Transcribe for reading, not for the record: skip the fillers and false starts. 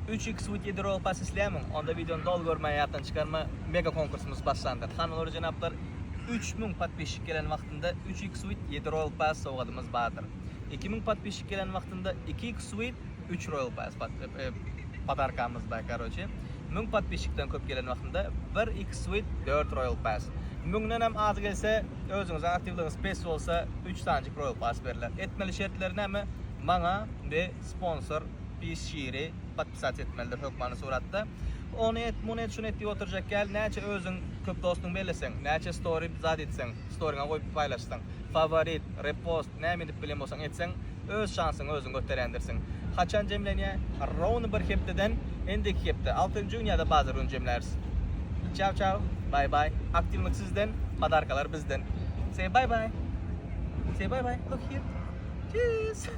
3 X Suite 7 Royal Pass isleýärmiň? Onda wideony doly görmäni ýatdan çykarma, mega konkursymyz başlandyr. Hanymlar we jenaplar, 3000 podpisçik gelen wagtynda 3 X Suite 7 Royal Pass sowgadymyz bardyr. 2000 podpisçik gelen wagtynda 2 X Suite 3 Royal Pass podarkamyz bar karoçe. 1000 podpisçikden köp gelen wagtynda 1 X Suite 4 Royal Pass. Müňdenem az gelse, özüňiziň aktiwligiňiz pes bolsa 3 sanjyk Royal Pass berler. Etmeli şertleri näme? Maňa we sponsor Pis şiri podpisat etmelidir hökmany suratda. Ony et, muny et, şuny et diýip oturjak däl. Näçe özüň köp dostuň belleseň, näçe story zat etseň, storyňa goýup paýlaşsaň, faworit, repost, näme edip bilen bolsaň etseň, öz şansyňy özüň göterýändirsiň. Haçan jemlenýär? Rowny bir hepdeden indiki hepde, altynjy gün ýa-da bazar güni jemläris. Çao çao, baý baý. Aktiwnyk sizden, podarkalar bizden. Say bye bye. Say bye bye. Look here. Tschüss.